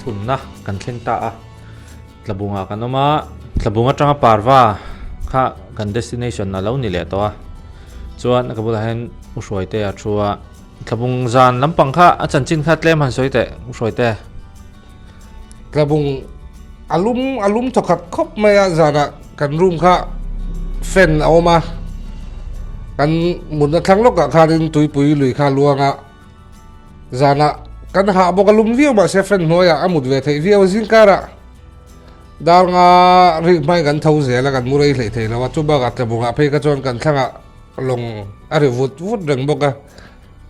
thumna kan thleng ta a, Tlabungah kan awm a, Tlabung atanga Parva kha kan destination a lo ni leh tawh a, chuan ka bulah hian U Hruaite a thu a, Tlabung zan lampang kha a chanchin kha tlem han sawi teh U Hruaite. Tlabung a lum a lum thawkhat khawp mai a zanah kan room kha fan a awm a kan mutna thlang lawkah khanin tuipui lui kha a luang a zanah kan hah bawk a lum viau mahse fan hnuaiah a mut ve theih viau a zing karah dar nga rik hmai kan tho zel a kan mu rei hleih thei lo a chu bakah tlabungah phei kha chuan kan thlangah lawng a ri vut vut reng bawk a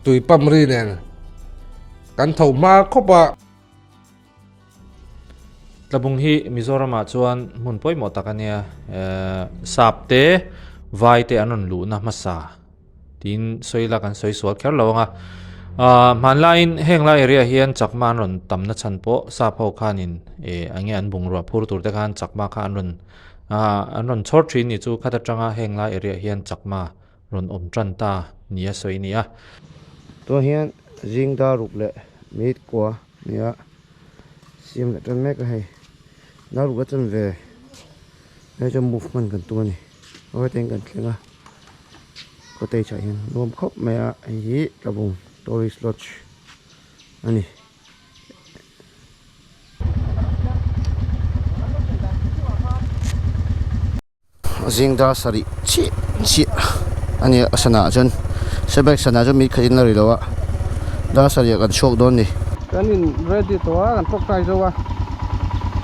tui pump ri nen. Kan tho hma khawp a. Tlabung hi Mizoramah chuan hmun pawimawh tak a nia. Sap te, vai te an rawn luhna hmasa tiin sawi ila kan sawi sual kher lo ang a. Hmanlaiin heng lai area hian chakma an rawn tamna chhan pawh sap ho khanin eng nge an bungrua phur tur te khan chakma kha an rawn an rawn chhawr thin ni chu khat atanga heng lai area hian chakma rawn awm tan ta nia sawi a ni a. Tunah hian zing dar ruk leh minute kua nia siam leh tan mek a hei dar ruk a chan ve hei chuan move hman kan tum a ni hawite in kan thleng a cottage ah hian nuam khawp mai a hei hi tlabung tourist lodge a ni. Zing dar sarih chiah chiah a ni a sana ah chuan sebek sana chuan mi khat in la ri lo a dar sarih ah kan chhuak dawn a ni. Kan in ready tawh a kan tawngtai zo a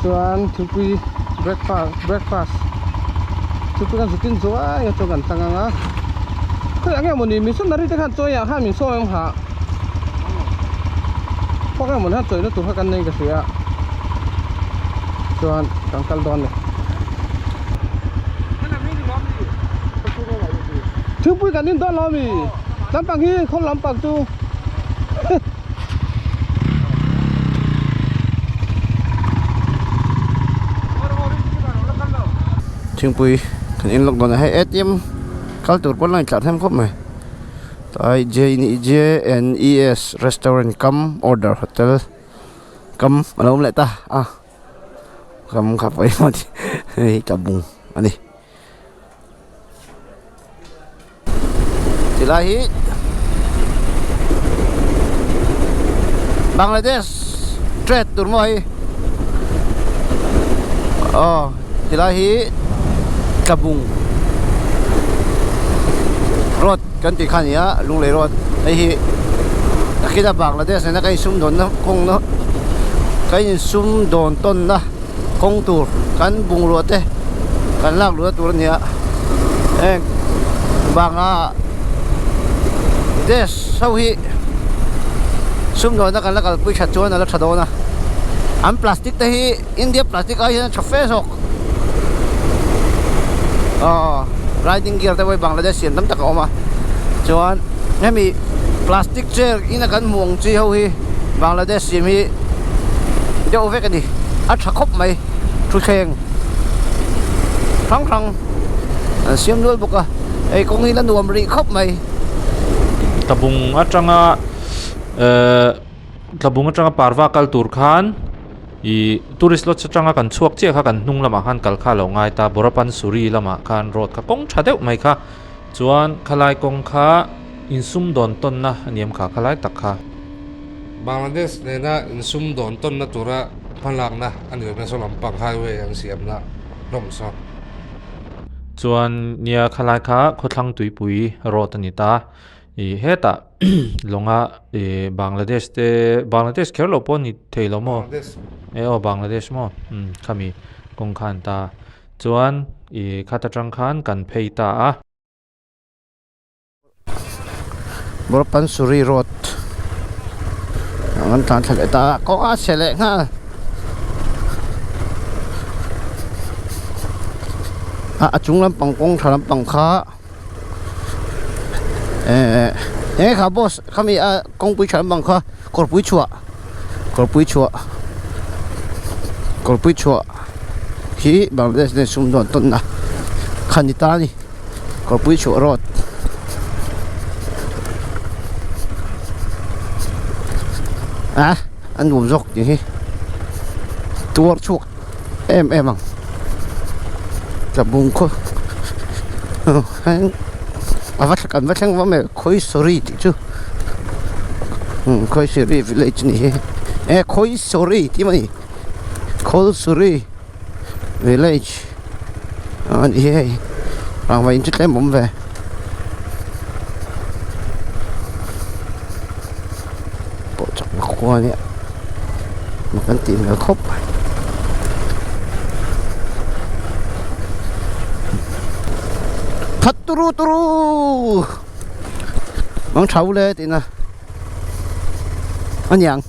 chuan thingpui breakfast breakfast thingpui kan zutin zuai a chuan kan tlang ang a khawiah nge mawni missionary te khan chawi ah khan min sawm em kha khaw nge mawni khan chawina tur kha kan nei ka hria chuan kan kal dawn a ni thingpui kan in dawn lo ami lampang hi khaw lampang chu Thingpui kan in lawk dawn a hei A_T_M kal tur pawn a intlar hnem khawp mai. Tlai J_N_E_S restaurant cum order hotel cum a lo awm leh ta a cum kha pawimawh a ni hei hi tlabung a ni tilai hi Bangladesh trade tur maw hei aw. Tilai hi Tlabung road kan tih kha a ni a Lunglei road hei hi takin a Bangladesh nena kan insumdawnna kawng na kan insumdawn tawnna kawng tur kan bungrua te kan lak luhna tur a ni a heng Bangladesh ho hi sumdawnna kan la kalpui that chuan a la tha dawn a an plastic te hi. India plastic ai hian a tha fe zawk aw riding gear te pawh hi Bangladesh siam tam tak a awm a chuan hemi plastic chair ina kan hmuh ang chi ho hi Bangladesh siam hi deuh vek a ni a tha khawp mai thutthleng hrang hrang an siam nual bawk a hei kawng hi la nuam rih khawp mai. Tlabung atanga ehh Tlabung atanga parva kal tur khan ih tourist lodge atanga kan chhuak chiah kha kan hnung lamah khan kal kha a lo ngai ta Borapansuri lamah khan road kha kawng tha deuh mai kha chuan khalai kawng kha insum dawn tawnna a ni em kha khalai tak kha. Bangladesh nena insum dawn tawnna tura hmalakna a ni awm e saw lampang highway an siamna hlawm saw. Chuan nia khalai kha khawthlang tuipui road a ni ta ih hetah lawnga ih Bangladesh te Bangladesh kher loh pawh a ni thei lo maw e aw Bangladesh maw umm khami kawng khan ta chuan ih khat atang khan kan phei ta a. Borpansuri road an tlan thla leh ta a kawng a chhe leh nghal a a chung lampang kawng tha lampang kha. Eh eng kha boss khami a kawngpui tha lampang kha kawrpui chhuah kawrpui chhuah kawrpui chhuah hi Bangladesh nen sumdawn tawnna kha ni ta a ni kawrpui chhuah road. A a nuam zawk tih hi. tuar chhuak em em ang tlabung khaw a va kan va thleng vawm e khawisawri tih chu umm khawisawri village a ni hi e khawisawri tih mai khawlsawri village a ni hi hei rangva in chu tlem awm ve. Pawh chakna khua ania mak an tih hmel khawp mai. That turu turu mang tha ule tihna a niang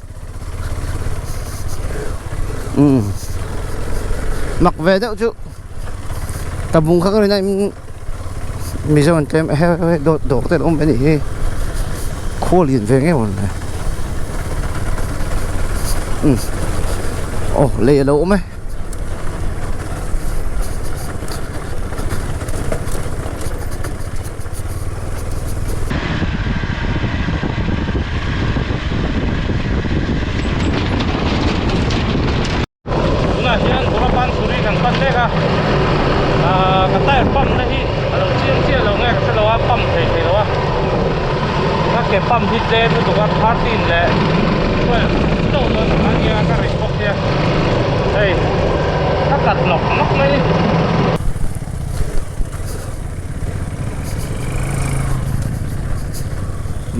umm mak ve deuh chu tabung kha ka rin a Mizo an tlem he dawt dawr te an awm ve anih hi khawl in ve ngei awm le umm aw lei alo awm e. Tunah hian Burapanturi kan pan mek a, ahh ka tyre pump na hi a lo chiang chiah lo nge ka hre lo a, pump thei thei lo a, ka ke pump hi tlem lutuk a 13 leh 12 chauh dawn a nia ka rit bawk sia hei ka kat nawk nawk mai a ni.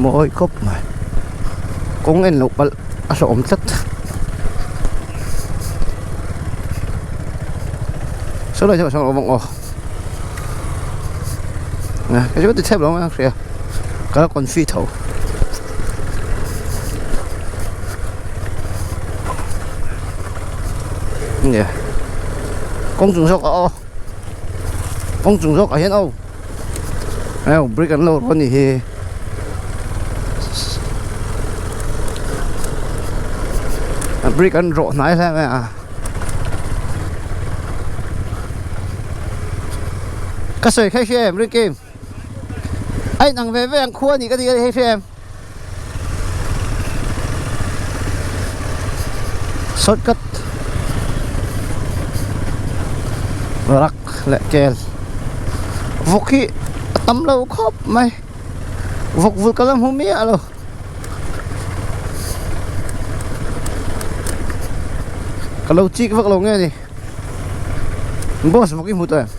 Mawi khawp mai kawng en loh palh a hlauhawm tlat saw lai saw awm ang aw kei chu ka ti chep lo ang hria ka la confi tho nia kawng chung zawk ah aw kawng chung zawk ah hian aw Hei brick an lo rawn nih hi brick an rawh hnai hle mai a ka sawi kha hria em rinkim a inang ve ve ang khua anih ka tih hei hria em shortcut rak leh kel vawk hi a tam lo khawp mai vawk vul ka la hmu miah lo ka lo chik vak lo nge ni boss vawk hi hmu tawh em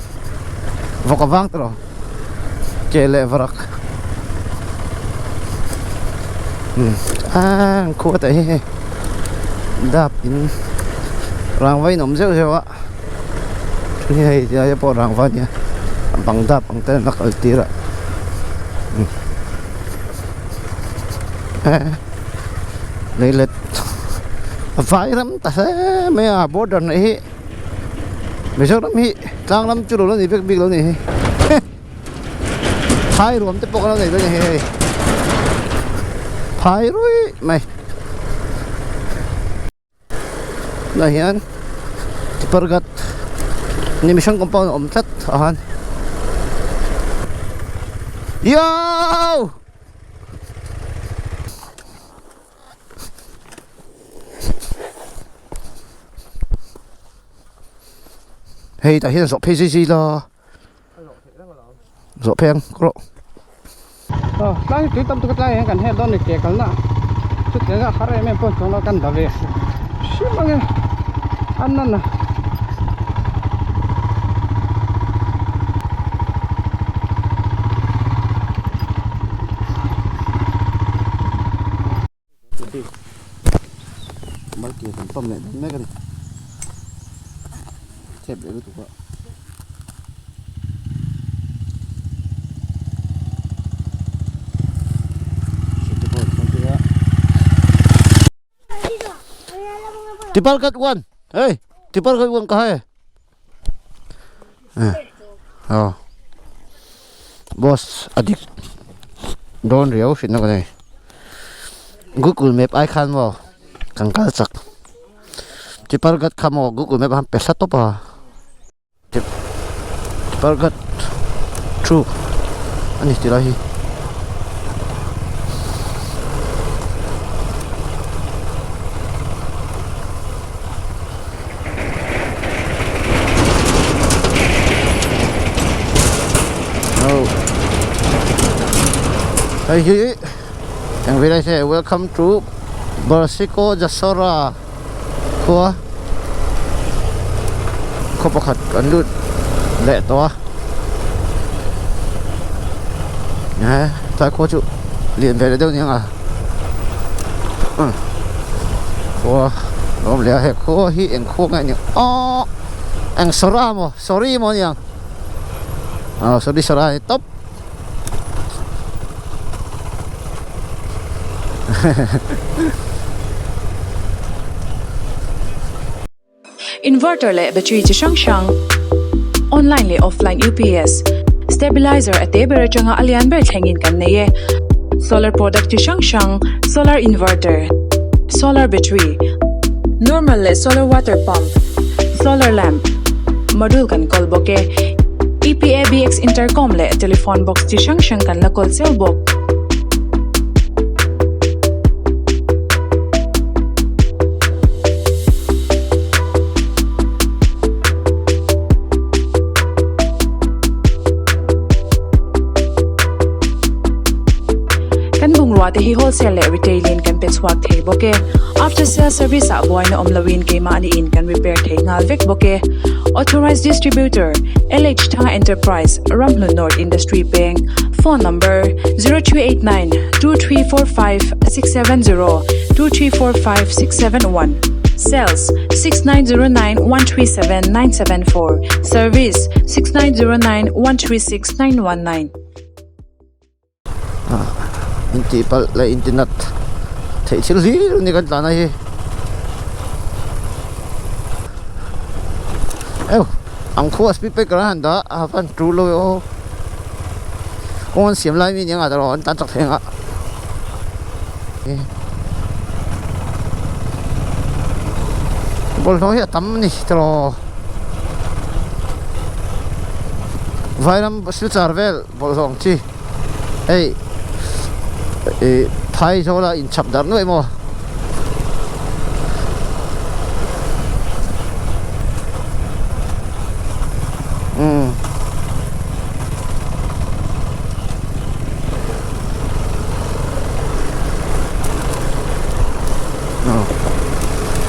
vawk a vang tawh lo kel leh varak a khua tah hi hei dap in rangva in awm zeuh zeuh a hei hei tilai pawh rangva ania a bang dap ang ten a kal tir a leilet a vai ram ta hle mai a border na hi Mizoram hi tlang lam chu lo la ni vek bik lo ni hi phai ruam te pawh ka lo nei dawn a ni hei phai ruih mai tunah hian Tipargat ni mission compound a awm tlat ah khan yow. Hei tah hian zawh phei zui zui la zawh phei ang rawh aw tlai hi tui tam tuk a tlai hian kan hel dawn a ni ke kalna chutiang a har em em pawh chuang lo kan da ve hrim ang e a nan a. Bike kan pump leh dawn mek a ni chep leh lutuk a. Tipal kat wan hey tipal kat wan ka hai aw boss a dik dawn riau hrilh na ka nei google map ai khan maw kan kal chak tipal gat kha maw google map a han pe hla tawp a tipal gat thu a ni tilai hi. Hei hi eng village nge welcome to Barsiko Jasora khua khaw pakhat kan lut leh tawh a eh tlai khua chu lian ve leh deuh aniang a khua a awm leh a he khua hi eng khua nge aniang aww eng sawra maw sorry maw aniang aw sorry sawra a ni tawp. Inverter leh battery chi hrang hrang, online leh offline UPS, stabilizer a te ber atanga a lian ber thlengin kan nei e. Solar product chi hrang hrang, solar inverter, solar battery, normal leh solar water pump, solar lamp, module kan kawl bawk e. EPABX intercom leh telephone box chi hrang hrang kan la kawl cheu bawk. Kan bungrua te hi wholesale leh retail in kan pe chhuak thei bawk e. After sale service ah buaina awm loin keimahni in kan repair thei nghal vek bawk e. Authorized Distributor, LH Thanga Enterprise, Ramhlun North Industry Peng, Phone Number, 0389 2345 670, 2345 671, Sales, 6909 137 974, Service, 6909 136 919. Intih palh leh intinat theih thil hlir a ni kan tlan a hi eu ang khua speed breaker a han dah a van tul lo e aw kawng an siam lai mi nia ngah erawh an tan chak thei ang a bawlhhlawh hi a tam a ni tiraw vairam silchar vel. Bawlhhlawh ang chi hei ih phai zawla inchhap darh nuaih maw umm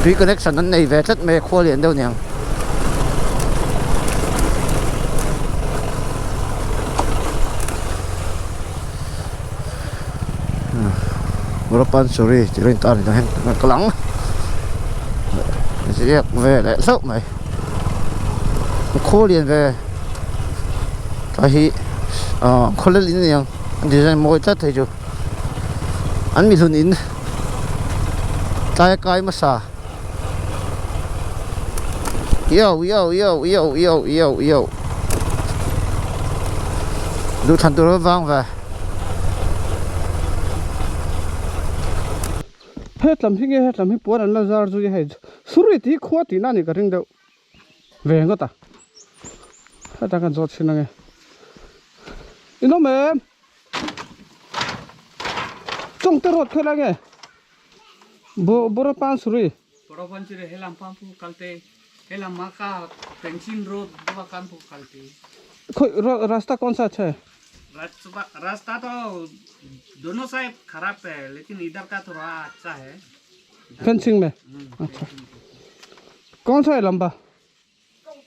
tui connection an nei ve tlat mai a khua lian deuh niang. Urapansuri tih rin tan hian ka lang ziak ve leh hlauh mai khaw lian ve tlai hi ah khawlel in aniang an design mawi tlat thei chu an mihlun in tlai a kai hmasa. Yo yo yo yo yo yo yo Duh thlan tur vang ve. Hetlam hi nge hetlam hi puan an la zar zui a hei suri tih hi khua tihna a nih ka ring deuh ve ngawt a hetah kan zawt chhin ange in awm em chawngte road khelai nge. Bo Boropan Suri. Boropan Suri helam pam pu kalte helam ma ka fencing road buwa kan pu kalte. Khoi रास्ता कौन सा अच्छा है? रास्ता रास्ता तो दोनों साइड खराब है लेकिन इधर का थोड़ा अच्छा है। फेंसिंग में अच्छा कौन सा है लंबा?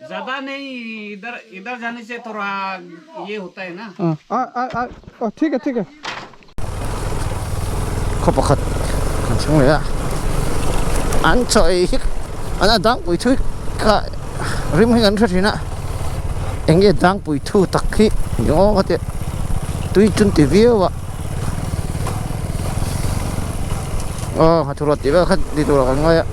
ज्यादा नहीं इधर इधर जाने से थोड़ा ये होता है ना। हाँ आ आ आ ठीक है ठीक है। Khaw pakhat kan chhung leh a an chaw ei hi an a dangpui thui kha rim hi kan hre thin a eng nge dangpui thu tak hi ni aw ka tih tui chun ti viau a aw nghathu rawt tih vel kha ti tur ah kan ngai a.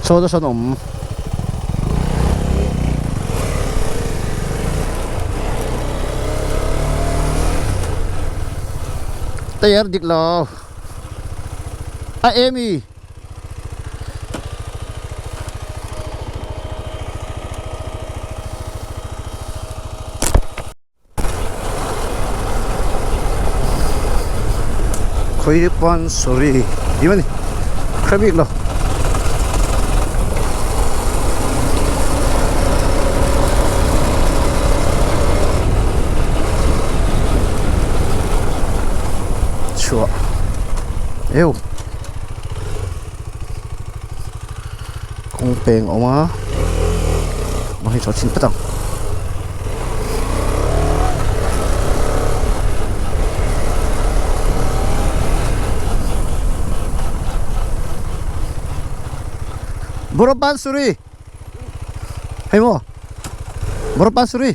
Saw te sawn awm. Tayar dik lo. A Amy. Khawipan sorry tih a ni hre bik lo. Eu kawng peng a awm a mahni chaw chhin phawt ang. Boropansuri hei maw Boropansuri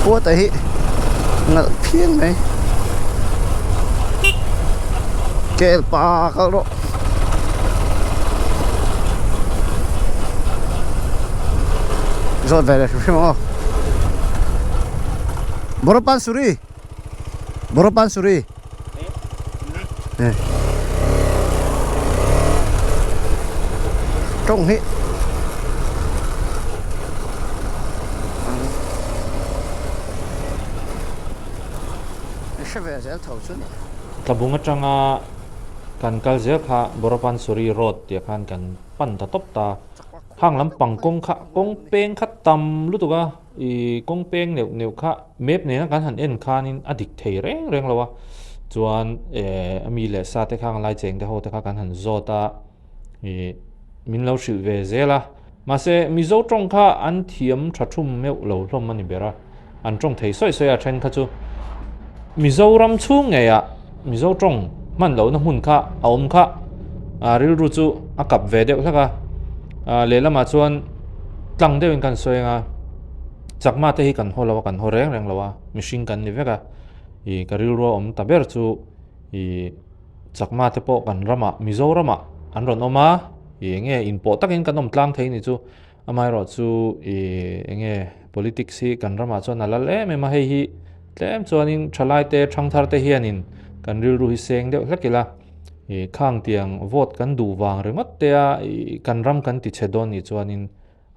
Khua te hi nalh phian mai kel pa kal rawh. Zawt ve leh hrim hrim ang aw. Boropansuri Boropansuri Tawng hi Hre ve zel tho chu ni. Tlabung atanga kan kal zel kha Boropansuri road tih ah khan kan pan ta tawp ta. Khang lampang kawng kha kawng peng kha tam lutuk a. I kawng peng neuh neuh kha map nena kan han en khanin a dik thei reng reng lo a, chuan eh a mi leh sa te khang lai cheng te ho te kha kan han zawt a, ih min lo hrilh ve zel a, mahse Mizo tawng kha an thiam tha thum meuh lo hlawm a ni ber a, an tawng thei sawi sawi a then kha chu Mizoram chhung ngeiah Mizo tawng hman lohna hmun kha a awm kha a rilru chu a kap ve deuh hlek a ah lehlamah chuan tlang deuhin kan sawi ang a chakma te hi kan haw lo a kan haw reng reng lo a mihring kan ni vek a ih ka rilru a awm ta ber chu ih chakma te pawh kan ramah Mizoramah an rawn awm a ih eng nge inpawh takin kan awm tlang thei ni chu Amaherawhchu ih eng nge politics hi kan ramah chuan a lal em em a, hei hi tlem chuanin thalaite thangthar te hianin kan rilru hi seng deuh hlek ila ih khang tiang vote kan duh vang ringawt te a ih kan ram kan ti chhe dawn nih chuanin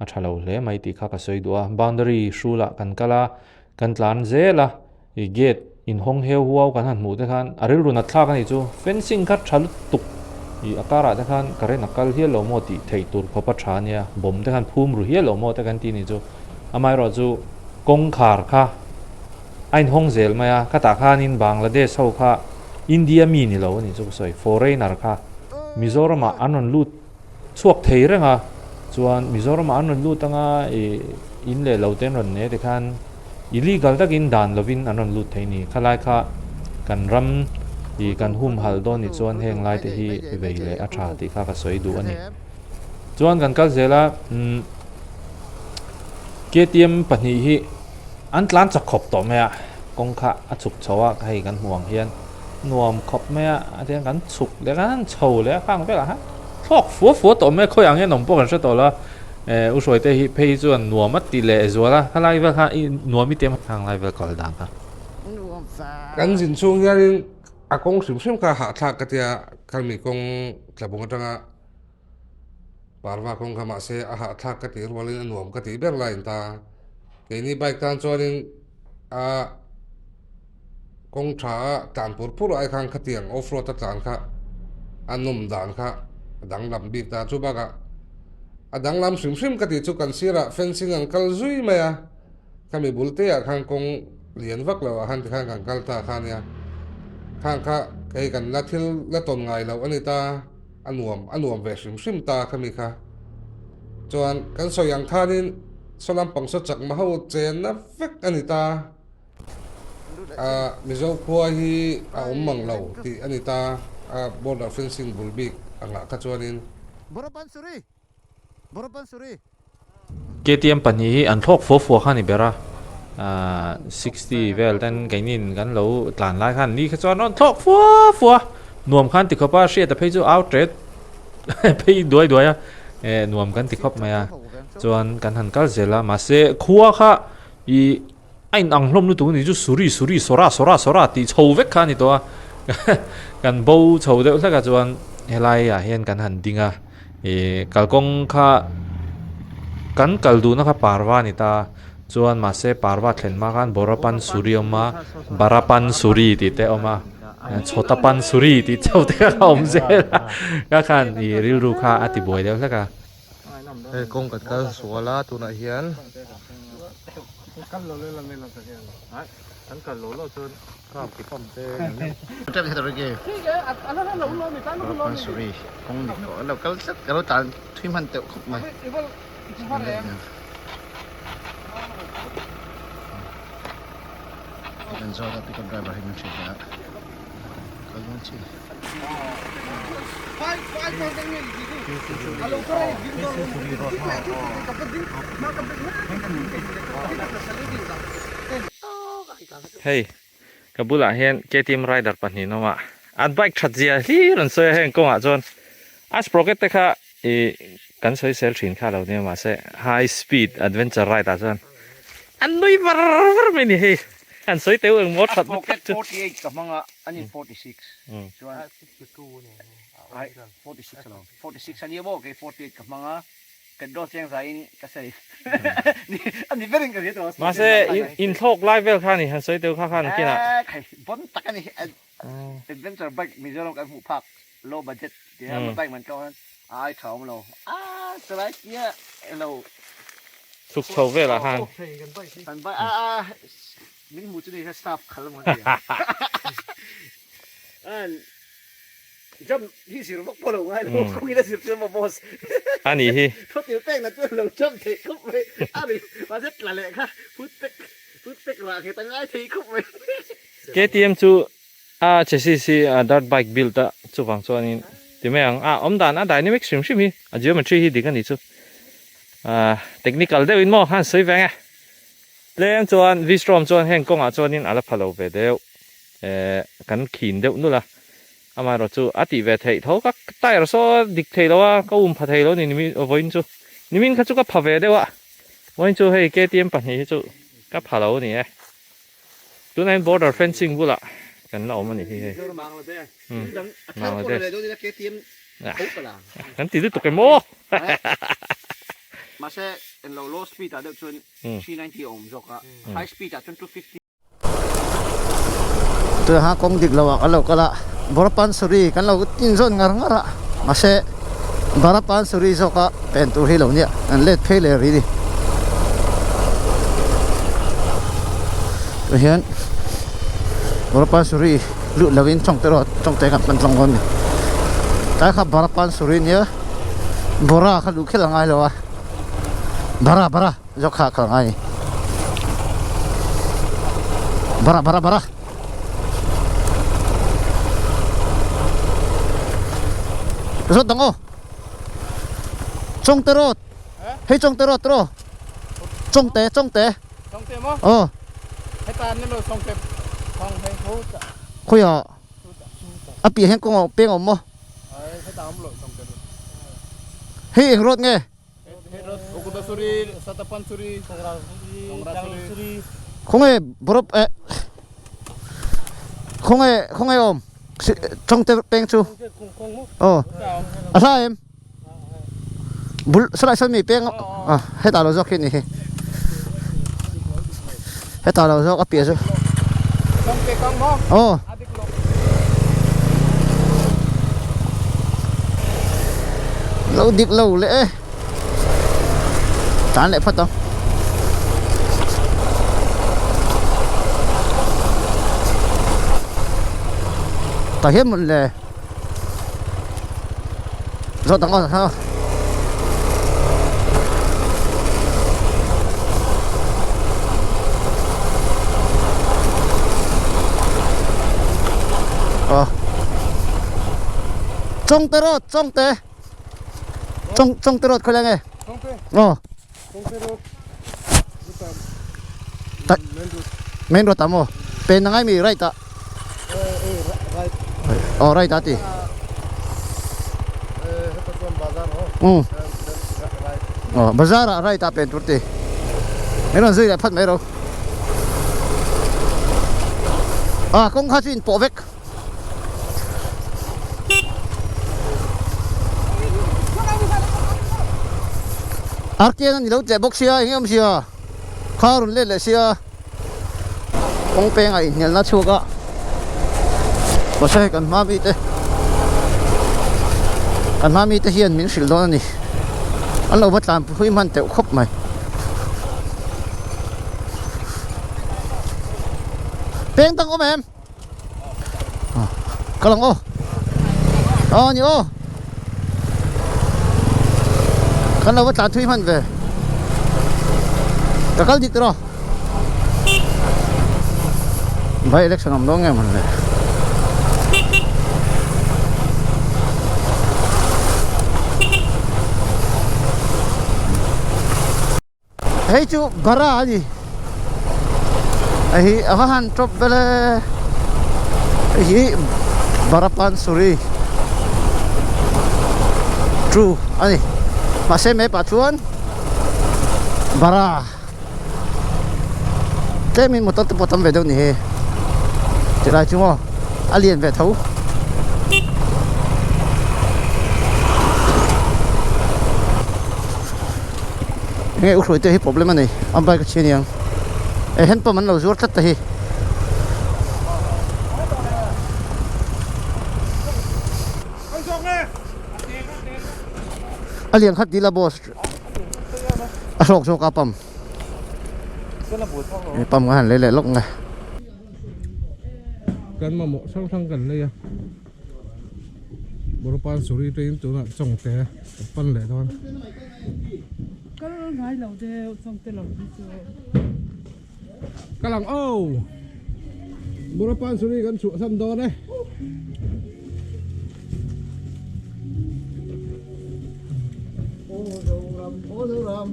a tha lo hle mai tih kha ka sawi duh a, boundary hrulah kan kal a kan tlan zel a. I gate inhawng heu huau kan han hmuh te khan a rilru nat thlak a nih chu fencing kha tha lutuk i a karah te khan current a kal hial lo maw tih theih tur khawp a tha ania bomb te khan phum ru hial lo maw te kan ti nih chu amaherawh chu kawngkhar kha a inhawng zel mai a khatah khanin Bangladesh ho kha India mi ni lo a nih chu ka sawi foreigner kha Mizoramah an rawn lut chhuak thei reng a chuan Mizoramah an rawn lut anga i in leh lo te an rawn ne tikhan Illegal takin dan lovin an rawn lut thei ni. Khalai kha kan ram i kan humhalh dawn ni chuan heng lai te hi vei leh a tha tih kha ka sawi duh a ni. Chuan kan kal zel a, umm KTM pahnih hi an tlan chak khawp tawh mai a, kawng kha a chhuk chho a, hei kan hmuh ang hian nuam khawp mai a, a tiang kan chhuk leh kan chho leh a khang velah khan thlawk fua fua tawh mai a, khawiah nge an awm pawh kan hre tawh lo a. Eh u Hruaite hi phei hi chuan nuam a ti leh zual a, khalai vel kha i nuam i ti em khang lai vel kal dan kha. Kan zin chhung hianin a kawng hrim hrim kha hahthlak ka tia khalmi kawng tlabung atanga parva kawng kha mahse a hahthlak ka tih rualin a nuam ka tih ber laiin ta keini bike tan chuanin a Kawng tha a tlan pur pur ai khan khatiang off road a tlan kha a nawm dan kha a danglam bik ta chu bakah a danglam hrim hrim ka tih chu kan sirah fencing an kal zui mai a khami bul te ah khan kawng lian vak lo ah khan tikhan kan kal ta kha nia khang kha hei kan la thil la tawn ngai loh a ni ta a nuam a nuam ve hrim hrim ta khami kha chuan kan sawi ang khanin saw lampang saw chakma ho chenna vek a ni ta. Mizo khua hi a awm mang lo tih a ni ta a, border fencing bul bik angah kha chuanin. KTM pahnih hi an thlawk fua fua kha a ni ber a, 60 vel ten keinin kan lo tlan lai khan ni kha chuan rawn thlawk fua fua nuam khan ti khawp a, hriata phei chu au tet phei duai duai a, nuam kan ti khawp mai a, chuan kan han kal zel a, mahse khua kha ih. A in ang hlawm lutuk a ni chu suri suri sawra sawra sawra tih chho vek kha a ni tawh a kan bo chho deuh hlek a chuan helai ah hian kan han ding a ih kalkawng kha kan kal duhna kha parva a ni ta chuan mahse parva thlen hma khan Borapan suri a awm a Barapan suri tih te a awm a. Chhota Pansuri tih chauh te kha a awm zel a, kha khan i rilru kha a ti buai deuh hlek a. Hei kawng kan kal sual a tunah hian Pansuri kawng dik tawh a lo kal tlat ka lo tan thui hman teuh khawp mai. Kan zawt a pickup driver hi min hrilh leh a kal dawn chi. Hei ka bulah hian KTM rider pahnih an awm a an bike that zia hlir an sawi a heng kawngah chuan a sprocket te kha ih kan sawi sel thin kha lo nia mahse high speed adventure ride ah chuan an nui var var mai ni hei an sawi teuh eng maw that na tak chu. 48 ka hmang a an in 46 chuan ai 46 alo 46 ania maw kei 48 ka hmang a petrol cheng zai in ka sawi ni ani ber in ka hria tawh mahse in thlawk lai vel kha ni han sawi teuh kha khan kinah khai bon tak ani adventure bike Mizoram kan hmuh phak low budget tia bike man tlawh hian a ai tha awm lo a chulai tia elo chhuk chho velah khan kan bike a a min hmuh chu ni kha staff khal maw tia an jump hi zir vak pawh lo ngai lo kawng in a zir chu maw boss ani hi thawtil pek na chuan lo jump theih khawp mai ani mahse tla leh kha foot pack foot pack rah nghet a ngai thei khawp mai. KTM chu a chassis hi a dirt bike build a chuvang chuanin ti mai ang a awm dan a dynamic hrim hrim hi a geometry hi dik a ni chu ah technical deuhin maw khan sawi veng e tlem chuan V-strom chuan heng kawngah chuanin a la pha lo ve deuh eh kan khin deuh nulh a amaherawh chu a tih ve theih tho ka tyre saw dik thei lo a ka um pha thei lo a ni nimin vawiin chu nimin kha chu ka pha ve deuh a vawiin chu hei KTM pahnih hi chu ka pha lo a ni e. Tunah hian border fencing bulah kan la awm a ni hi hei. Bangladesh. Kan ti lutuk em aw. Tunah kawng dik lo ah kan lo kal a Borapansuri kan lo tin zawn ngar ngar a mahse Barapansuri zawk a pen tur hi lo nia an let phei leh rih a ni. Tah hian Barapansuri lut lovin tawngte erawh tawngte kan pan tlang dawn a ni. Tlai kha Barapansuri nia Bora kha luh khelh a ngai lo a Bara bara zawk kha a kal ngai a ni. Bara bara bara. Zawt dang aw. Chawngte road. Hei Chawngte road tiraw? Chawngte Chawngte. Chawngte maw? Aw. Heta ni lo Chawngte thawng hei ho ta. Khawiah a piah hian kawng a peng a awm maw? Ai heta awm lo Chawngte road. Hei eng road nge? Hei road Ukudasuri, Satapansuri, Chongrasuri. Khawnge Borop eh khawnge khawnge awm Chawngte peng chu? Aw. A hla em? Bul salai sawn mi peng a hetah lo zawk hi a ni hi hetah lo zawk a piah chu aw lo dik lo leh e tan leh phawt ang. Tah hian mawn le. Zawt dang aw ha. Ờ. Chawngte road, Chawngte. Chawng Chawngte road khawi lai nge? Chawngte. Aw. Chawngte road. Ta main road ah maw? Pen a ngai mi right ah. Aw right ah ti. Um. Aw bazar ah right ah pen tur ti. Min rawn zui leh phat mai ro. Ah kawng kha chu in pawh vek. Artian a ni lo tleh bawk sia eng em sia kha rawn let leh sia kawng peng ah inhnialna chhuak a. Mahse hei kan hma mite kan hma mite hian min hrilh dawn a ni. An lo va tlan phui hman teuh khawp mai. Peng dang awm em? Kal ang aw. Aw ni aw. Kan lo va tlan thui hman ve. Ka kal dik tawh. Vai election awm dawn nge mawn le. Hei chu bara a ni hei hi a va han tawp vel e hei hi bara pansuri chu a ni mahse map ah chuan bara tlem in motor te pawh tam ve deuh a ni he tilai chu maw a lian ve tho. Nge u hruaite hi problem a nei a bike a chhi aniang e hand pump an lo zuar tlat ta hi. A lian khat dil a boss a hrawk zawk a pump pump ka han lei leh lawk nge. Kan mamawh hrang hrang kan lei a. Bawrhpan suri te in tunah chawngte a pan leh dawn. Kal ngai lo deuh chawngte lam hi chu. Kal ang aw. Bawrhpan suri kan chhuah san dawn e. Aw Zoram, aw Zoram.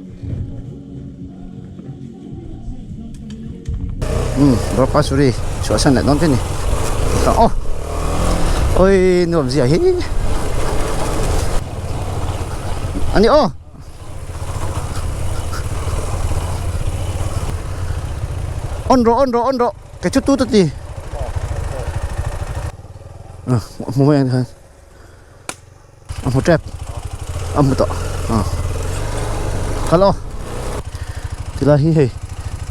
Um Bawrhpan suri chhuah san leh dawn che ni. Aw. Oi nuam zia hi. Ani aw. On rawh on rawh on rawh kei chu tu ta ti. Hmu mai ang khan. A hmu tep a hmu tawh ah kal aw tilai hi hei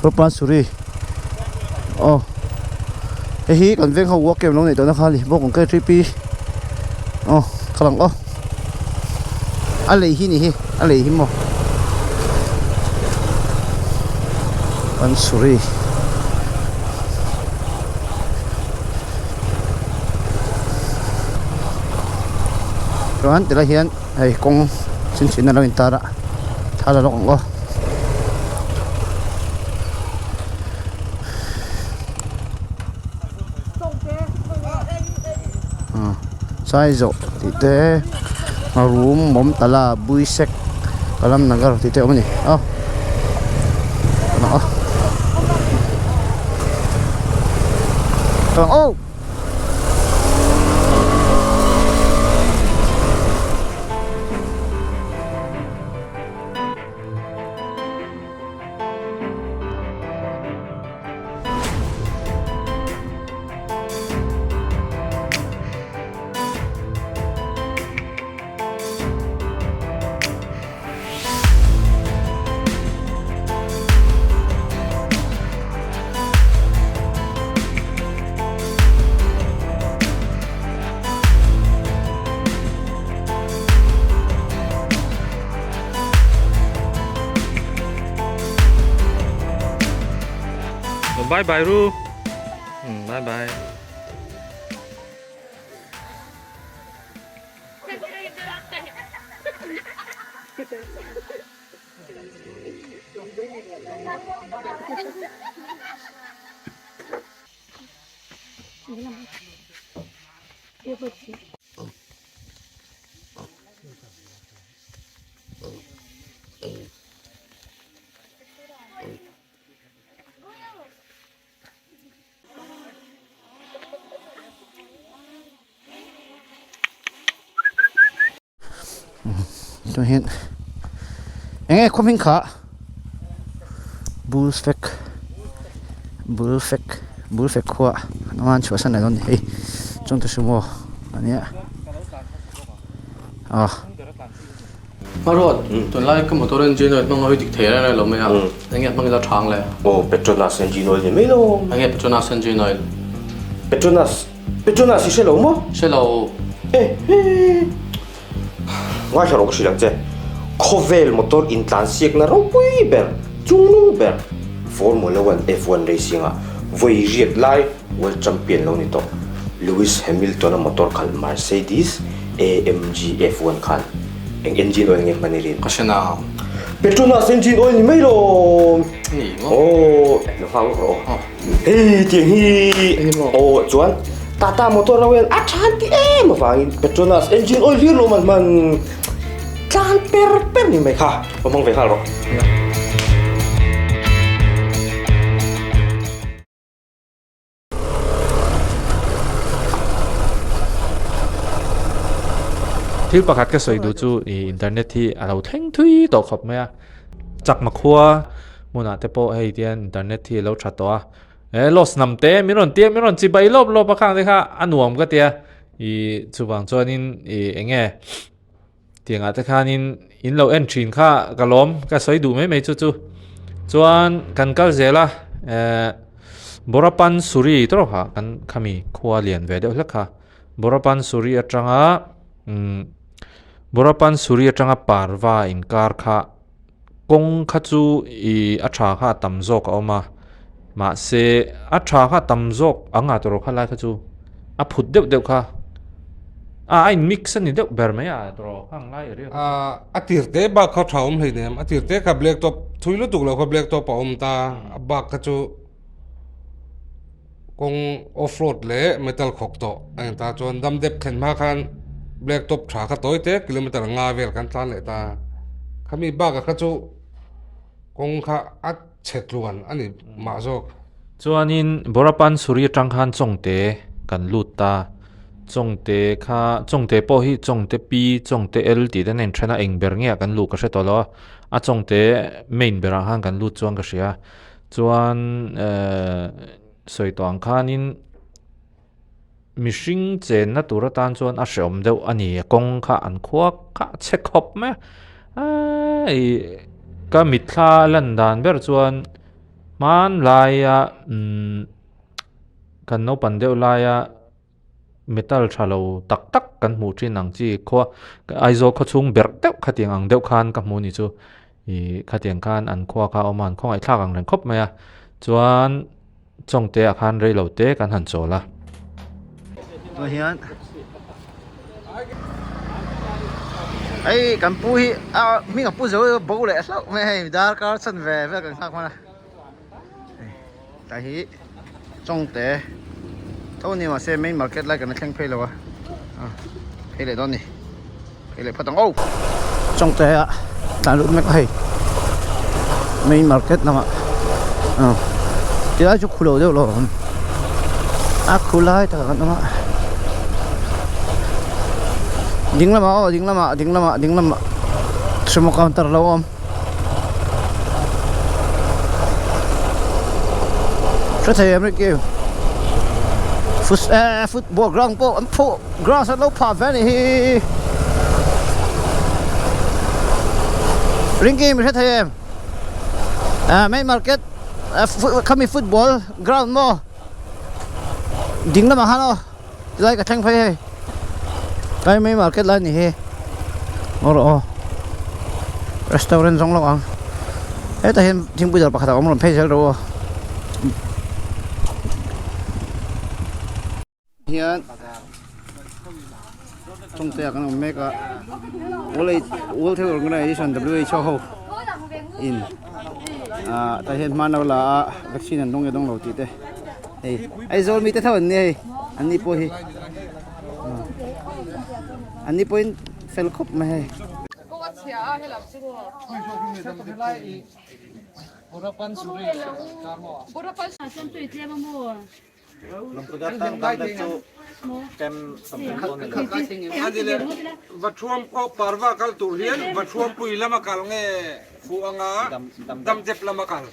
Rupasuri aw hei hi kan veng ho walk camp lo neih tawhna kha a ni bawk ang K3P aw kal ang aw a lei hi ni hi a lei hi maw Pansuri. Chuan tilai hian hei kawng chin chin a lo intar a thla la lawk ang aw. Sai zawh tih te rum mawm tala bui sek kalam nagar tih te a awm a ni aw aw. Bye bye ru. Bye bye. Chuan hian eng nge khaw hming kha bull fek bull fek bull fek khua an chhuahsan leh dawn a ni hei chuan te sumo a nia ah. Hmaruat, tunlai ka motor engine oil hmang a hawi dik thei reng reng lo mai a, eng nge hmang ila thang le? Aw, Petronas engine oil ni mai lo. Eng nge Petronas engine oil? Petronas. Petronas i hre lo maw? Hre lo. E he. Ngaithla rawh ka hrilh ang che. Khawvel motor intlansiakna ropui ber, chungnung ber Formula One F1 racing ah vawi riat lai World Champion lo ni tawh Lewis Hamilton-a motor khalh Mercedes AMG F1 khan eng engine oil nge hman i rin? Ka hre na. Petronas engine oil ni mai lo. Ni maw? Aw, lo nghak lawk rawh aw. Hei tiang hi aw chuan Tata motor ho hian a than ti em avangin Petronas engine oil hlir lo man hman tlan per per ni mai kha va hmang ve nghal rawh. Thil pakhat ka sawi duh chu ih internet hi a lo thleng thui tawh khawp mai a chakma khua hmunah te pawh hei tian internet hi a lo tha tawh a he loss hnam te min rawn tia min rawn chibai lawp lawp a khang te kha a nuam ka tia ih chuvang chuanin ih eng nge tiangah te khanin in lo en thin kha ka lawm ka sawi duh mai mai chu chu chuan kan kal zel a eh Borapan Suri tawrh ah kan khami khua lian ve deuh hlek kha Borapan Suri atanga umm Borapan Suri atanga parva inkar kha. Kawng kha chu ih a tha kha a tam zawk a awm a mahse a tha kha a tam zawk ang a tawrh kha lai kha chu a phut deuh deuh kha a a in mix a ni deuh ber mai a tawrh kha ang lai area kha chu. A tir te bak kha tha awm hleinem a tir te kha black top thui lutuk lo kha black top a awm ta a bak kha chu kawng off road leh metal khawk tawh a ni ta chuan dam dep thlen hma khan black top tha kha tawi te kilometer nga vel kan tlan leh ta khami bakah kha chu kawng kha a chhe tluan a ni mah zawk. Chuanin Borapan Suri atang khan Chawngte kan lut ta Chawngte kha Chawngte pawh hi Chawngte P Chawngte L tih te an inthen a eng ber nge ah kan luh ka hre tawh lo a a Chawngte main berah khan kan lut chuan ka hria. Chuan ehh sawi tawh ang khanin mihring chenna tur atan chuan a hreawm deuh a ni a kawng kha an khuak kha a chhe khawp mai a ih ka mitthla lan dan ber chuan hmanlaia umm kan naupang deuh laia. Metal tha lo tak tak kan hmuh thin ang chi khua Aizawl khaw chhung berh deuh khatiang ang deuh khan ka hmu ni chu ih khatiang khan an khua kha a awm a an khawngaih thlak ang reng khawp mai a chuan Chawngte ah khan rei lo te kan han chawl a. Tunah hian hei kan pu hi a hming a pu zo bo leh hlauh mai a hei darkar chhan ve vel kan nghak hman a. Tlai hi Chawngte tho ni mahse main market lai kan la thleng phei lo a phei leh dawn ni phei leh phawt ang aw Chawngte ah tlan lut mek a hei main market lamah tilai chu khulo deuh lo a awm a khu lai takah kan awm a ding lamah aw ding lamah ding lamah ding lamah sumo counter lo a awm. Hre thei em Ricky football ground pawh an phuh grass an lo phah ve a nih hi Rinky mi hre thei em main market khami football ground maw ding lamah khan aw Tilai ka thleng phei hei tlai mai market lai ni hi aw rawh aw restaurant zawng lawk ang hetah hian thingpui dawr pakhat a awm rawn phei zel rawh aw hian chawngte ah kan awm mek a world health organization W_H_O ho in ah tah hian hman lo la a vaccine an dawng nge dawng lo tih te. Hei Aizawl mite tho an ni hei an ni pawh hi an ni pawhin fel khawp mai hei. Parva kal tur hian Vathuampui lama kal nge fuh anga Damdep lama kal.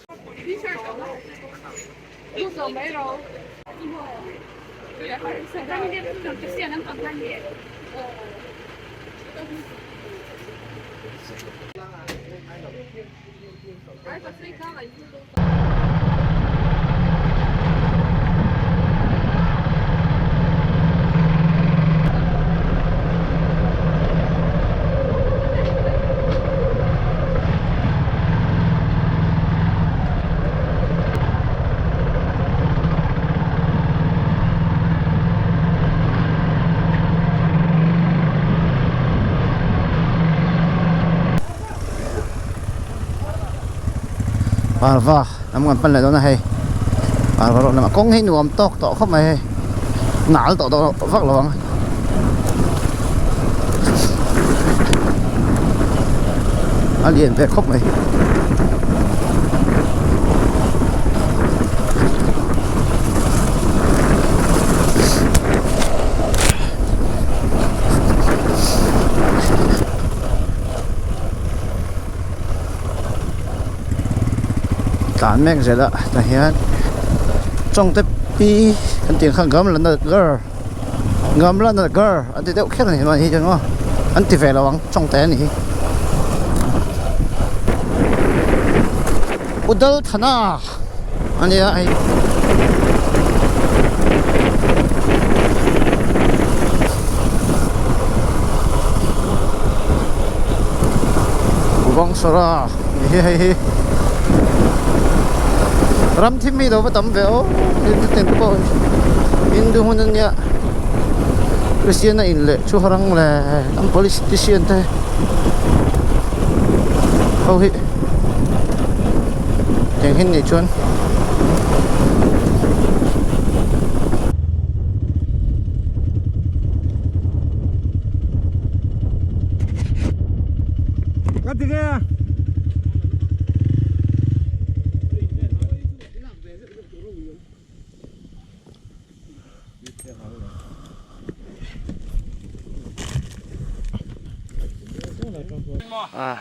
Parva lam kan pan leh dawn a hei Parva road lamah kawng hi nuam tawk tawh khawp mai hei nal tawh tawh vak lo ang. A lian ve khawp mai. Tlan mek zel a tah hian chawngte pi kan tih ang khan gamla nagar gamla nagar an ti deuh kher a ni mahni chuan maw an ti ve lo ang chawngte a ni hi Udal Thana a nia hei. Bangsara ni hi hei hi ram thim hi lo va tam ve aw tin te pawh Hindu hmun a nia Christian a in leh chu harang leh an politician te ho hi Tiang hin nih chuan Ka ti nge a? Ah.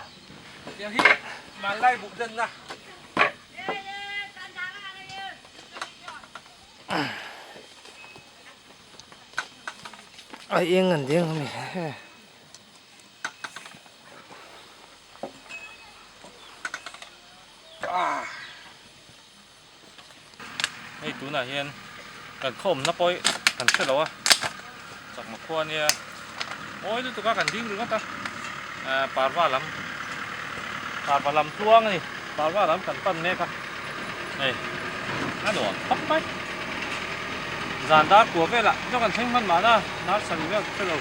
Tiang hi hmanlai buk denna. A eng an deng ami he. Hei tunah hian kan khawmna pawh kan hre lo a, chakma khua ania mawi lutuk a kan ding ringawt a, ahh parva lam parva lam tluang a ni, parva lam kan pan mek a, hei a nuam khawp mai, zan dar kua velah chu kan thleng hman mahna nursery vel ka hre lo.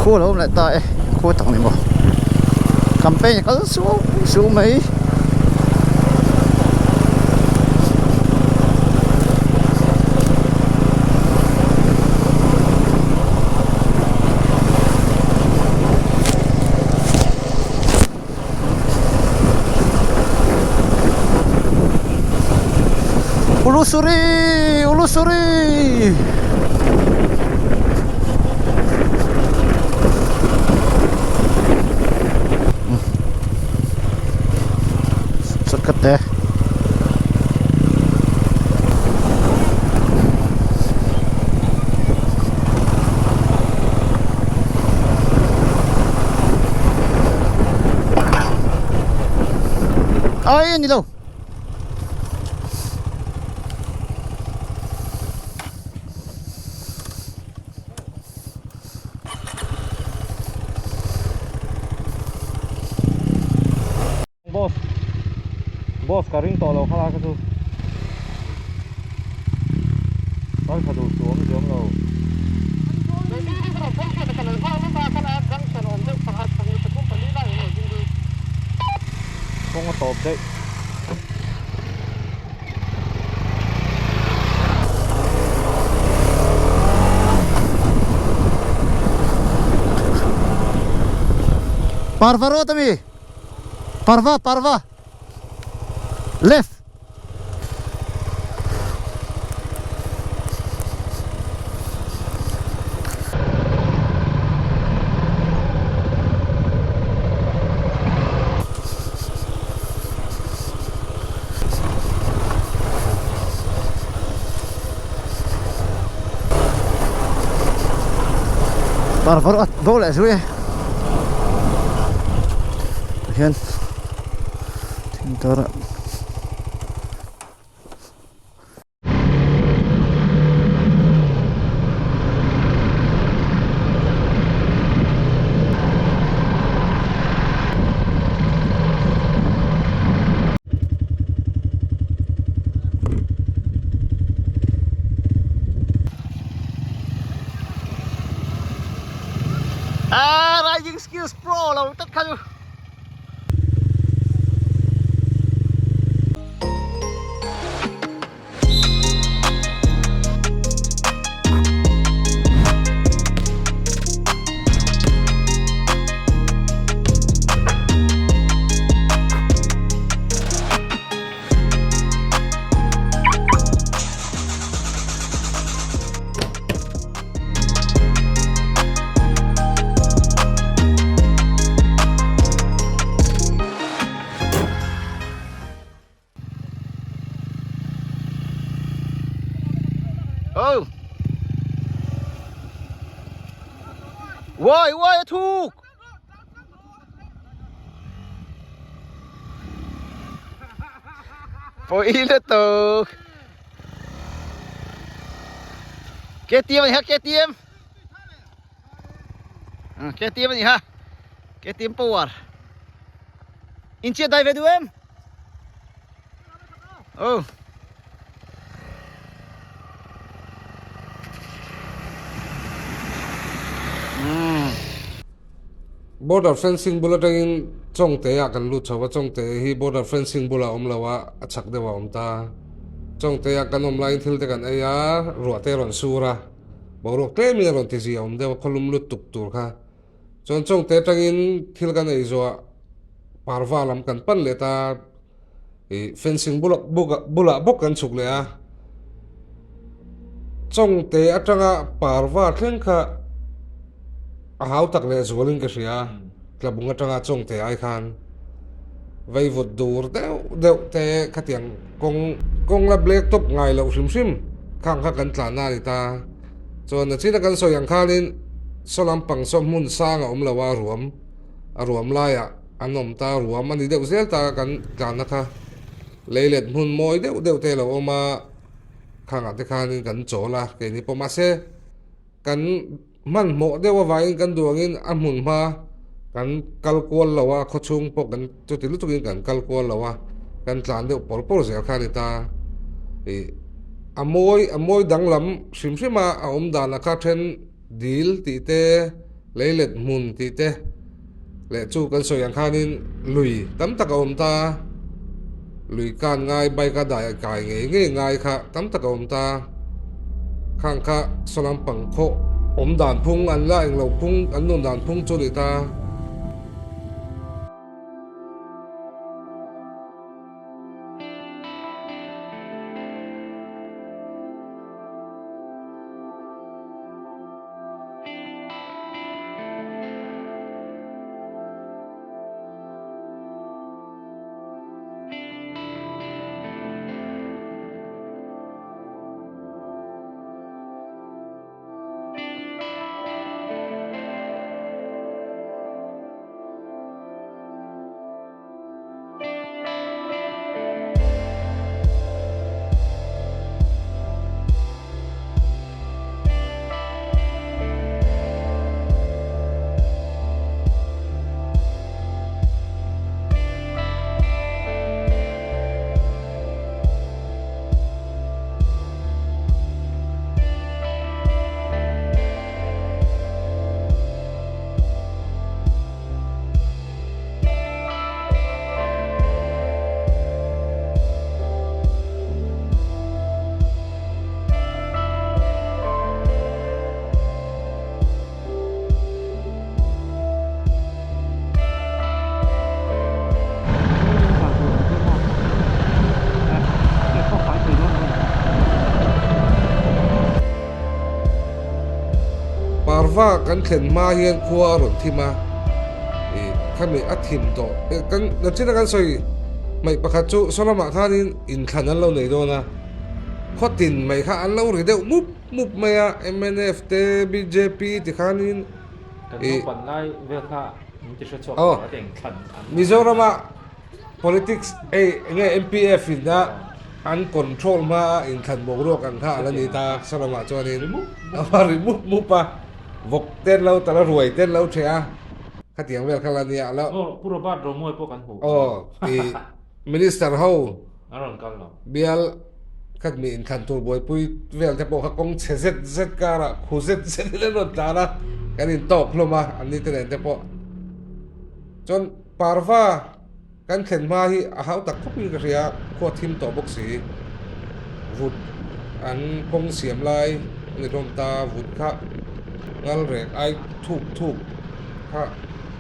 Khu lo awm leh ta e khu tak ni maw campaign kal suau suau mai. Ulusuri Ulusuri Shortcut te. Ai ani lo. Boss Boss ka ring tawh lo kha lai kha chu Kal tha duh suam ziam lo. Kawng a tawp daih. Parva road ami. Parva parva left Parva road bo leh zui e. Hian thing tar ah Skills pro lo tlat kha chu. Oh. Woi, woi, a thuk. Poi lutuk. KTM ani ha, KTM. KTM ani ha. KTM power. In chia dai ve du em? Oh. Border fencing bul atangin Chawngte ah kan lut chho a, Chawngte hi border fencing bulah a awm lo a, a chhak deuh a awm ta. Chawngte ah kan awm laiin thil te kan ei a, ruah te a rawn sur a, boruak tlemin a rawn ti zia awm deuh a, khawlum lut tuk tur kha. Chuan Chawngte atangin thil kan ei zawh parva lam kan pan leh ta, ih fencing bulah bulah bawk kan chhuk leh a, Chawngte atanga parva thleng kha a hau tak leh zualin ka hria a, tlabung atanga Chawngte ai khan veivut dur deuh deuh te khatiang kawng kawng la black top ngai loh hrim hrim khang kha kan tlan na a ni ta. Chuan a china kan sawi ang khanin saw lampang saw hmun sang a awm lo a ruam a ruam laiah an awm ta ruam a ni deuh zel ta kan tlanna kha lei let hmun mawi deuh deuh te a lo awm a khangah te khanin kan chawl a keini pawh mahse kan hmanhmawh deuh avangin kan duh angin a hmun hma kan kal kual lo a khawchhung pawh kan chuti lutukin kan kal kual lo a kan tlan deuh pawr pawr zel kha a ni ta ih a mawi a mawi danglam hrim hrim a a awm dan a kha then dil tih te lei let hmun tih te leh chu kan sawi ang khanin lui tam tak a awm ta lui kan ngai bike a dai kai ngei ngei ngai kha tam tak a awm ta khang kha saw lampang khawh awm dan phung an la englo phung an nun dan phung chu a ni ta. Parva kan thlen hma hian khua a rawn thim a, ih khami a thim tawh kan nachina kan sawi hmaih pakhat chu saw lamah khanin inthlan an lo nei dawn a, khawtin mai kha an lo ri deuh mup mup mai a, mnf te bjp ti khanin Kan naupan lai vel kha min ti hre chhuak tawh a ti engthlan an Mizorama Politics ei enge MPF in a an control hma a inthlan boruak ang kha a la ni ta saw lamah chuanin a ri mup mup a vawk te an lo tal a ruai te an lo ṭheh a khatiang vel kha la nia a lo Aw Pu Robert Romuai pawh kan hmuh aw ih Minister ho a rawn kal lo bial khat mi inthlan tur buaipui vel te pawh kha kawng chhe zet zet karah khu zet zet in an rawn tlan a kan intawk hlawm a an ni te nen te pawh. Chuan Parva kan thlen hma hi a hau tak khawp in ka hria, khua thim tawh bawk si. Vut an kawng siam lai a ni hlawm ta, vut kha ngal rek ai thuk thuk kha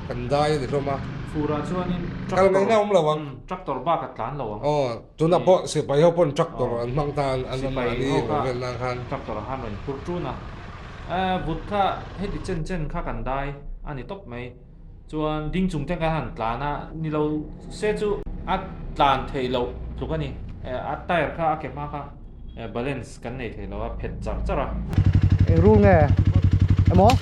kan dai a ni hlawm a. Furah chuanin Kal ngaihna awm lo ang. Tractor bak a tlan lo ang. Aw, tunah pawh sipai ho pawn tractor an hmang ta an mahni rawn vel nan khan. Tractor ah khan rawn phur ṭun a. Vut kha heti chen chen kha kan dai a ni tawp mai. Chuan ding chung te kan han tlan a, ni lo se chu a tlan theih loh tluk a ni. A tyre kha a ke hma kha balance kan nei thei lo a, phet char char a. Eng rul nge emaw?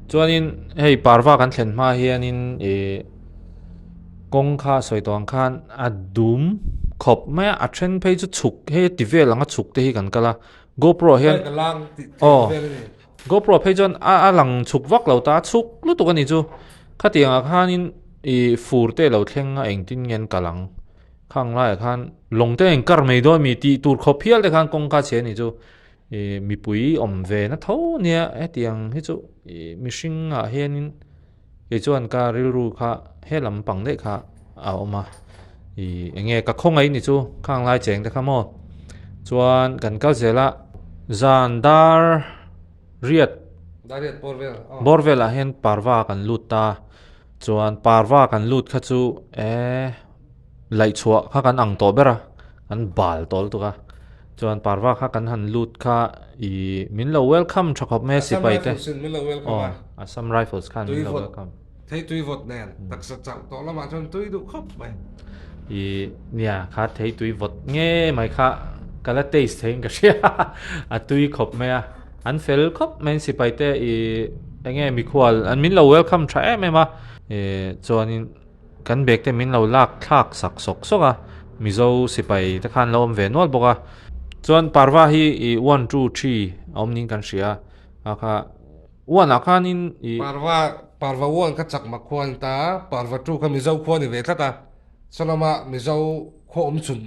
Chuanin hei parva kan thlen hma hianin ih Kawng kha sawi tawh ang khan a dum khawp mai a, a then phei chu chhuk hei ti vel ang a chhuk te hi kan kal a GoPro ah hian aw GoPro phei chuan a a lang chhuk vak lo ta a chhuk lutuk a ni chu khatiang ah khanin ih fur te a lo thleng a engtin nge an kal ang khang laiah khan lawng te a inkar mai dawn a mi tih tur khawp hial te khan kawng kha chhe a ni chu ih mipui awm ve na tho nia hetiang hi chu ih mihring ah hianin. Kei chuan ka rilru kha he lam pang daih kha a awm a, ih eng nge ka khawngaih ni chu khang lai cheng te kha maw. Chuan kan kal zel a, zan dar riat bawr velah hian parva kan lut ta, chuan parva kan lut kha chu eh laih chhuah kha kan ang tawh ber a, kan bal tawh lutuk a, chuan parva kha kan han lut kha ih min lo welcome tha khawp mai a sipai te aw Assam Rifles khan min lo welcome. Thei tui vawt nen taksa chauh tawh lamah chuan tui duh khawp mai. Ih nia kha thei tui vawt nge mai kha ka la taste theiin ka hria a tui khawp mai a, an fel khawp mai sipai te ih eng nge mikhual an min lo welcome tha em em a ih chuanin. Kan bag te min lo lak thlak sak sawk sawk a, Mizo sipai te khan lo awm ve nual bawk a. Chuan Parva hi i one two three a awm niin kan hria a kha one ah khanin i. Parva Parva one kha Chakma khua a ni ta a, Parva two kha Mizo khua a ni ve tlat a, sawlama Mizo khua awm chhun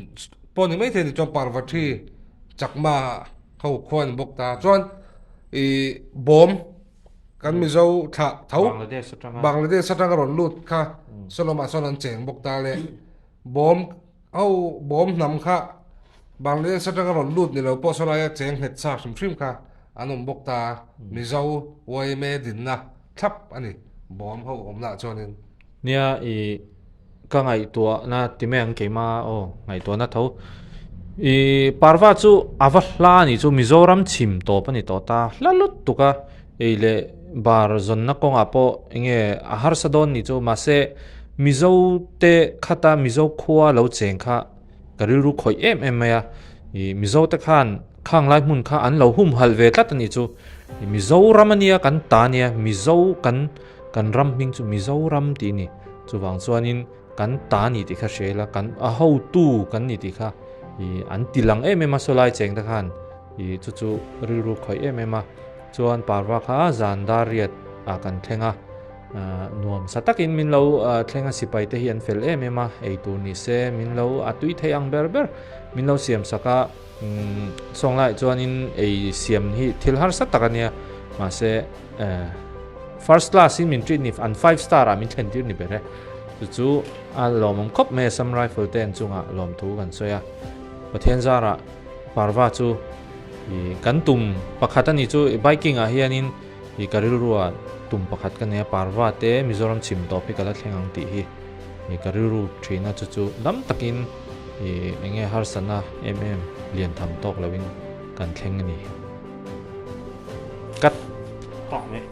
pawh ni maithei a ni chuan Parva three Chakma ho khua a ni bawk ta. Chuan i bawm. Kan Mizo thlah tho Bangladesh atanga rawn lut kha sawlawmah sawn an cheng bawk ta le. Bawm ho bawm hnam kha Bangladesh atanga rawn lut ni lo pawh sawlaia cheng nghet sa hrim hrim kha an awm bawk ta. Mizo yma dinna thlap a ni bawm ho awmnaah chuanin. Nia i Ka ngaihtuahna ti mai ang keimah aw ngaihtuahna tho. I parva chu a va hla a nih chu Mizoram chhim tawp a ni tawh ta hla lut tuk a ei leh bar zawnna kawngah pawh eng nge a harsa dawn nih chu mahse Mizo te khata Mizo khua lo cheng kha ka rilru khawih em em mai a i Mizo te khan khang lai hmun kha an lo humhalh ve tlat a nih chu Mizoram a nia kan ta nia Mizo kan Kan ram hming chu Mizoram tih a ni. Chuvang chuanin kan ta ni tih kha hria ila, kan a hotu kan ni tih kha ih an ti lang em em a sawlai cheng te khan ih chu chu rilru khawih em em a. Chuan parva kha zan dar riat ah kan thleng a, nuam sa takin min lo thleng a sipai te hi an fel em em a, ei tur ni se min lo a tui thei ang ber ber min lo siam sak a. Sawng laiah chuanin ei siam hi thil harsa tak a nia mahse First class in min treat ni an 5 star ah min thlen tir ni ber e. Chu chu a lawmawm khawp mai a Assam Rifle te an chungah lawmthu kan sawi a. Pathian zarah Parva chu i kan tum pakhat a ni chu i biking ah hianin i ka rilru ah tum pakhat ka nei a Parva te Mizoram chhim tawp hi ka la thleng ang tih hi i ka rilru thin a chu chu dam takin i enge harsatna em em lian tham tawk loin kan thleng a ni. Cut. Tawk mai.